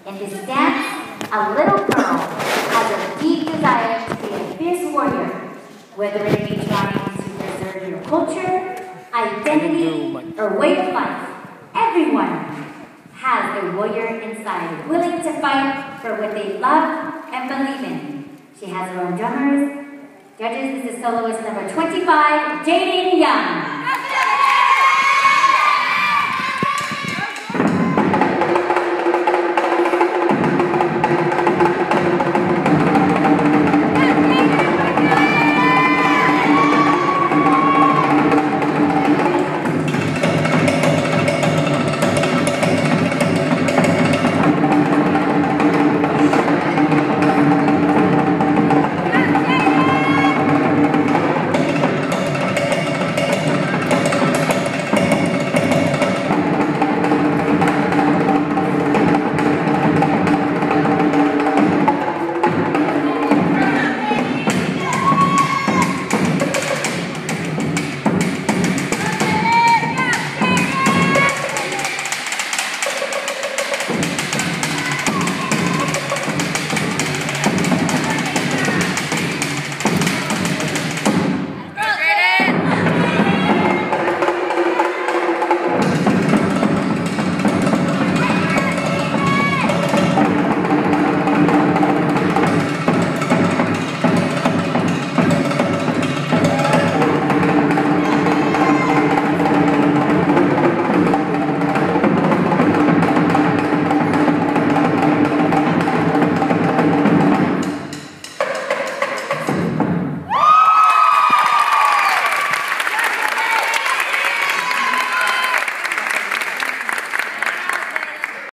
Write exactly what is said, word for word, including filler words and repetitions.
In this dance, a little girl has a deep desire to be a fierce warrior, whether it be trying to preserve your culture, identity, or way of life. Everyone has a warrior inside, willing to fight for what they love and believe in. She has her own drummers. Judges, this is soloist number twenty-five, Jaden Young.